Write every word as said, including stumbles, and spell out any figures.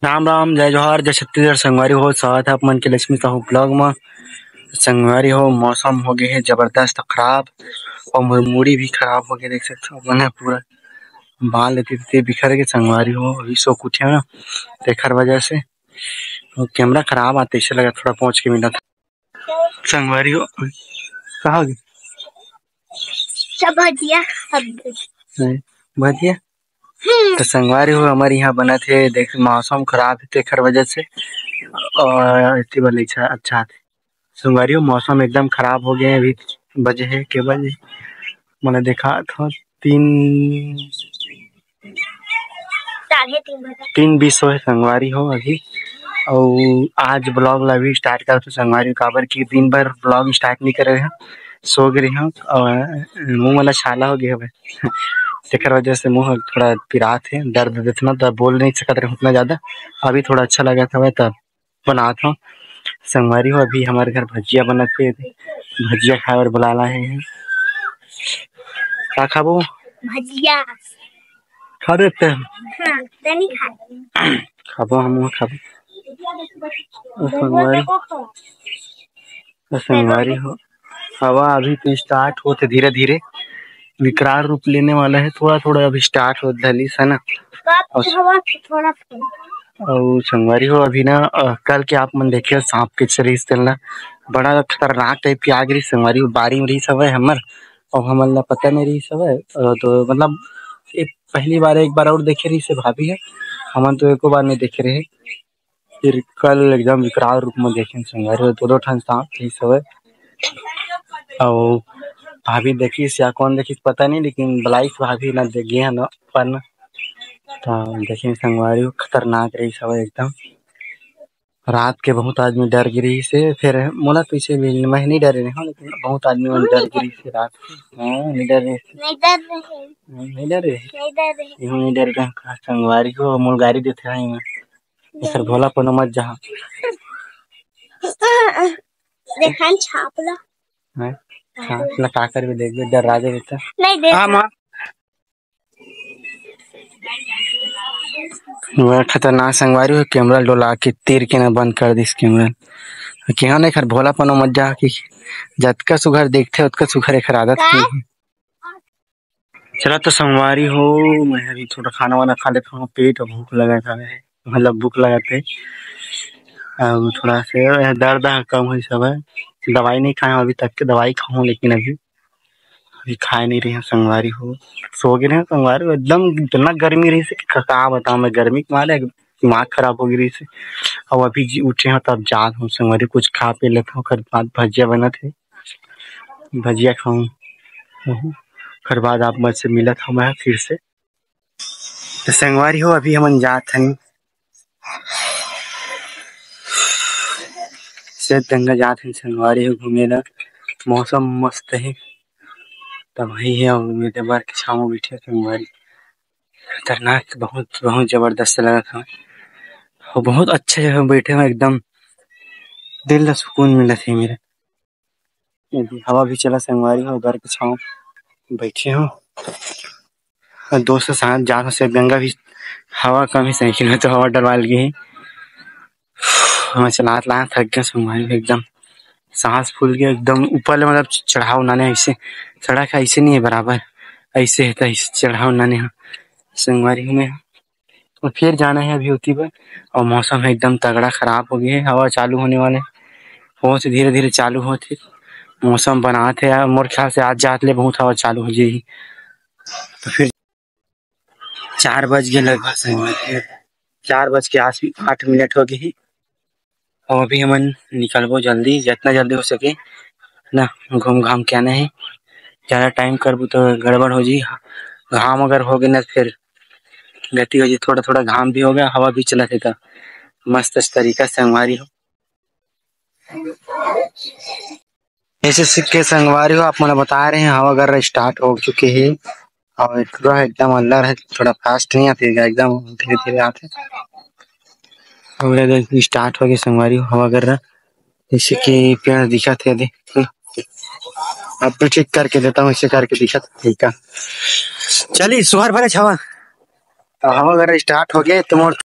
राम राम, जय जोहार, जय छत्तीसगढ़। संगवारी हो, स्वागत है आप मन के लक्ष्मी साहू vlog में। संगवारी हो, मौसम हो गए है जबरदस्त खराब और मु-, मुड़ी भी खराब हो गए, देख सकते हो, मैंने पूरा बाल लेते लेते बिखर गए। संगवारी हो, अभी सो के उठे हो ना, तेखर वजह से वो camera खराब आते, ऐसे लगा थोड़ा पहुँच के मिला था। संगवारी हो, कहाँ गए? सब भजिया, सब नहीं, भजिया। हम्म। तो संगवारी हो, हमारे यहाँ बनत हे, देख, मौसम खराब है, तेखर वजह से, और इतनी वाली अच्छा, अच्छा थे। संगवारी हो, मौसम एकदम खराब हो गए, अभी बजे है, के बजे? मैंने देखा था तीन, साढ़े तीन बजे। तीन बीस होए संगवारी हो अभी। अउ आज vlog ला भी start करत हो संगवारी हो, काबर कि दिन भर vlog start नहीं करे रहे, सो गए रहे हो और मुंह वाला छाला हो गया हवे। तेकर वजह से मुंह थोड़ा पिरात है, दर्द देत ना, तो बोल नहीं सकत रहे उतना ज्यादा। अभी थोड़ा अच्छा लगत हवे, तब बनात हो। संगवारी हो, अभी हमारे घर भजिया बनत हे, भजिया खाए बर बुलाला है। का खाबो? भजिया। खा देते हैं। हाँ, तनी खा। खाबो, हम खाबो। ओ संगवारी, ओ संगवारी हो, हवा अभी तो start होते धीरे धीरे, विकराल रूप लेने वाला है। थोड़ा थोड़ा अभी start होत धलिस है ना। कब और हवा थोड़ा थोड़ा। और संगवारी हो, अभी ना, अ, कल के आप मन देखे सांप के चरिस तेला, बड़ा खतरनाक type के आ गई संगवारी हो। बारी में रही सब है हमर, और हमन ला पता नहीं रही सब है। अ, तो मतलब, ये पहली बार, एक बार और देखे रही से भाभी है, हमन तो एको बार नहीं देखे रहे। फिर कल एकदम विकराल रूप में देखेन संगवारी हो, दो दो ठन सांप रहिस हवय। अउ भाभी देखिस या कौन देखिस पता नहीं, लेकिन बलाइस भाभी ना दे गे हन अपन। तो देखेन संगवारी हो, खतरनाक रहिस हवय एकदम। रात के बहुत आदमी डर गे रहिस हे, फिर मोला तो इसे भी मैं नहीं डरे रहे हूँ, लेकिन बहुत आदमी मन डर गे रहिस हे रात के। हाँ, नहीं डर रहे। नहीं डर रहे। नहीं डर रहे। नहीं डर रहे। इहू नहीं डर रहे। संगवारी हो, मोल गारी देथे आई मैं। एकर भोलापन मत जहा। देखन छाप ला। हैं? छाप ला का करबे, देखबे, डरा देबे त। नहीं देख। हाँ, माँ। वह खतरनाक संगवारी हो, camera डोला के तीर के ना बंद कर दिस camera। केहा ना एकर भोलापन मत जहा कि जतका सुघर देखथे, ओतका सुघर एकर आदत का? नहीं है। चला तो संगवारी हो, मैं अभी थोड़ा खाना वाना खा लेता हूँ, पेट भूख लगा था, मतलब भूख लगा थे। अब थोड़ा से दर्द है कम हुई सब है, दवाई नहीं खाया हूँ अभी तक के, दवाई खाऊँ लेकिन अभी, अभी खाए नहीं रहे हैं संगवारी हो, सो गए रहे हैं संगवारी हो। एकदम इतना गर्मी रही से कि का बताऊँ मैं, गर्मी के मारे दिमाग खराब हो गई रही से। अब अभी जी उठे हैं, तब जात हूँ संगवारी, कुछ खा पी लेता हूँ, ओकर बाद भजिया बनत है, भजिया खाऊं। ओकर बाद आप मन से मिलत हूं मैं फिर से। तो संगवारी हो, अभी हमन जात हन, से गंगा जात हन संगवारी हो घूमे ला। मौसम मस्त है, तब वही है, उम्मीद है बार के छाव में बैठे संगवारी। खतरनाक, बहुत, बहुत जबरदस्त लगत हवे। और बहुत अच्छा जगह बैठे हो एकदम, दिल ला सुकून मिलत है मेरा। ये भी हवा भी चला संगवारी हो, घर के छाव बैठे हो। और दोस्त के साथ जा से गंगा भी हवा कम ही साइकिल में तो हवा डलवा लगी है। मैं चलात लात थक गया संगवारी हो एकदम। सांस फूल गया एकदम ऊपर ले, मतलब चढ़ाव नाने ऐसे, सड़क है ऐसे नहीं है बराबर, ऐसे है तो ऐसे चढ़ाव नाने है संगवारी हो। मैं और फिर जाना है अभी होती पर, और मौसम है एकदम तगड़ा खराब हो गया है, हवा चालू होने वाले, हो से धीरे धीरे चालू होते, मौसम बनात है यार, मोर ख्याल से आज जात ले बहुत हवा चालू हो जाएगी। तो फिर चार बज गए लगभग संगवारी, चार बज के आस आठ मिनट हो गई। और अभी हमन निकलबो जल्दी, जितना जल्दी हो सके ना, घूम घाम के आना है। ज़्यादा टाइम करबू तो गड़बड़ हो जी, घाम अगर हो गए ना फिर गति हो जी। थोड़ा थोड़ा घाम भी हो गया, हवा भी चलत है, तो मस्त तरीका से संगवारी हो। ऐसे सीख के संगवारी हो, आप मन बता रहे हैं, हवा गर्रा start हो चुके हैं और पूरा एकदम अंदर है, थोड़ा fast नहीं आते, एकदम धीरे धीरे आते। और ये देखो, start हो गए संगवारी हो, हवा गर्रा, जैसे कि पेड़ दिखत है, देख, अब भी ठीक करके देता हूँ, ऐसे करके दिखत है, ठीक है। चलिए, सुहर भरे छवा, तो हवा गर्रा start हो गए, तो मोर